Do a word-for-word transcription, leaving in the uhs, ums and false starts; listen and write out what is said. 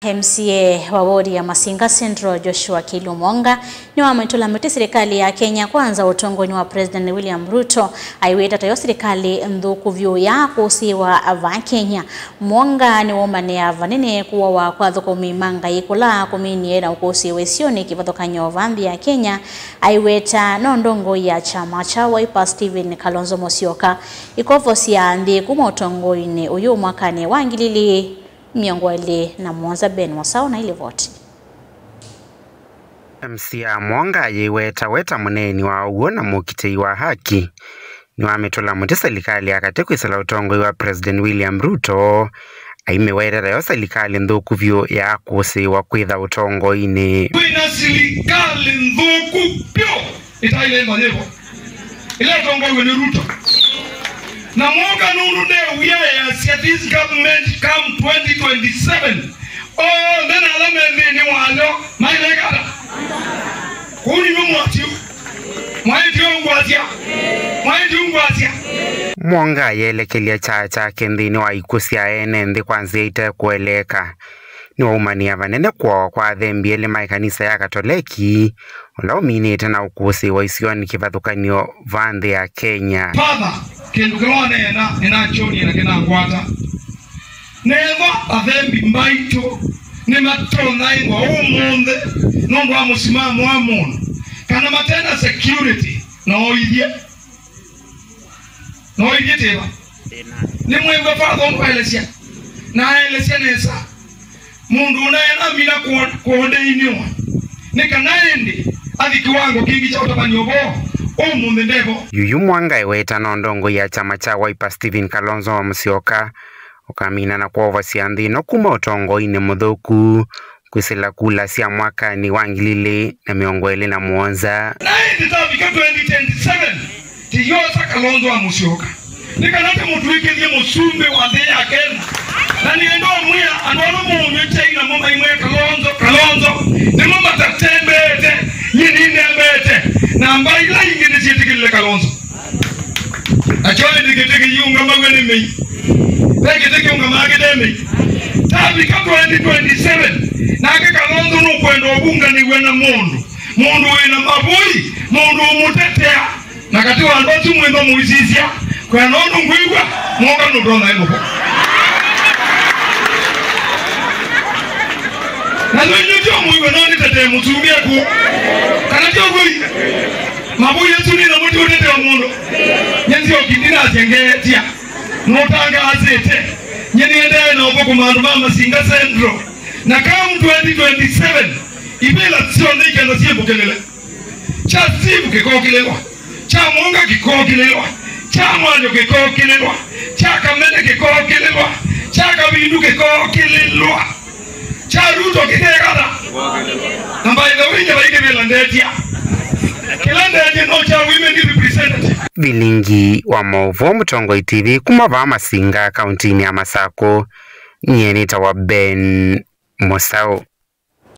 M C A wa wodi ya Masinga Central, Joshua Kilu Mwonga, nĩwamĩtũla mũtĩ silikalĩ ya Kenya Kwanza ũtongoinĩ wa President William Ruto, aiwĩta tayo silikalĩ nthũku vyũ ya kũsĩĩwa va Kenya. Mwonga nĩwaumanĩa vanene kũawa kwa athũkũmi ma Ngai kũla kũminie na ũkũsĩĩwa isionĩ kĩvathũkany'o va nthĩ ya Kenya, aiweta no ndongoi ya kyama kya Wiper Stephen Kalonzo Musyoka ikovo sya nthĩ kuma ũtongoinĩ ũyũ mwakanĩ wa ngili ili mĩongo ĩlĩ na mũonza. Ben Wasao na ilivoti. M C A Mwonga ayĩweta we ta mũneeni wa ũw'o na mũkitĩi wa haki, nĩwamĩtũla mũtĩ silikalĩ ya katĩ kwĩsĩla ũtongoi wa President William Ruto, aimĩweta tayo silikalĩ nthũku vyũ ya kũsĩĩwa kwĩtha ũtongoinĩ. Kwĩna silikalĩ nthũku vyũ ĩtaĩle manyĩvo ĩla ĩtongoiwe nĩ Ruto. Na Mwonga nũndũ ndewie easya this government come twenty twenty-seven, onthe na ala me nthĩnĩ wayo mailekata. Kũu nĩw'o mwasyo. Mwaĩtye ũngwasya. Mwaĩtye ũngwasya. Mwonga ayelekelya kyaa kyake nthĩnĩ wa ikw'ũ sya ene nthĩ kwa nzĩa ite kũeleeka. Nĩwaumanĩa vanene kũawa kwa athembi elĩ ma ĩkanisa ya Katoleki, ũla ũminĩte na ũkũsĩĩwa isionĩ kĩvathũkany'o va nthĩ ya Kenya. Father, kĩndũ kĩla waneena nĩnakyonie na kĩnangwata. Neva athembi mbaitũ nĩmatonya ĩngwa ũmũnthĩ nũndũ wa mũsimamo wa mũndũ, kana matena security, no oithye. No oithye tĩva. Nĩmwĩw'a Father ũndũ aelesya, na aelesya nesa. Mũndũ ũnaena amina kũondeinĩwa nĩ kana ĩndĩ athi kĩwango kĩngĩ kya ũtavany'a ũvoo ũmũnthĩ ndevo. Yuyu Mwonga aiweta no ndongoi ya kyama kya Wiper Stephen Kalonzo wa Musyoka ũkamina na kwovosya nthĩ ĩno kuma ũtongoinĩ mũthũku kwĩsĩla kula sya mwakanĩ wa ngili ili na mĩongo ĩlĩ na mũonza. Na ĩndĩ tavika twenty twenty-seven, tĩyosa Kalonzo wa Musyoka. Nĩ kana tĩmũtw'ĩkĩthye mũsumbĩ wa nthĩ ya Kenya. Na nĩenda ũmwĩa andũ ala mũũnyw'a kyai namo maimwĩa Kalonzo, Kalonzo, nĩmo matatembeete, nyie nĩndembeete. Na mbaĩ ila ingĩ nĩsyĩtĩkĩlile Kalonzo. Nakyo ĩndĩ kĩtĩ kĩiũngamaw'a nĩ mĩi. Ve kĩtĩ kĩũngamaa kĩte mĩi. Tavika twenty twenty-seven, nake Kalonzo nũkwenda ũvunganĩw'a na mũndũ, mũndũ wĩ na mavũi, mũndũ ũmũtetea. Na katĩ wa andũ asu mwĩthwa mũisisya, kwĩana ũndũ ngwĩw'a, Mwonga nũtonya ĩlũko. Na yu inyuĩ tyo mwĩw'a no nĩtetee mũsumbĩ ekũũ. Kana tyo kweli? Mavũi asu nĩ namo ti ũtetea mũndũ. Nyie nzyoki ndinasya ngeetya. Nũtangaasĩte. Nyie nĩendee na ũthũkũma andũ ma Masinga Central. Na come twenty twenty-seven, ivĩla syonthe ikenda syĩmbũkĩlĩle. Kya Steve kĩkokĩlĩlwa. Kya Mwonga kĩkokĩlĩlwa. Kya Mwalyo kĩkokĩlĩlwa. Kya Kamene kĩkokĩlĩlwa. Kya Kavindu kĩkokĩlĩlwa. Kya Ruto kĩkekata. Na by the way, nyie vai kĩvĩla ndetia. Kĩla ndetie no kya women representative. Vilingi wa maũvoo Mũtongoi T V kuma vaa Masinga, kauntinĩ ya Masakũ, nyie nĩtawa Ben Mũsaũ.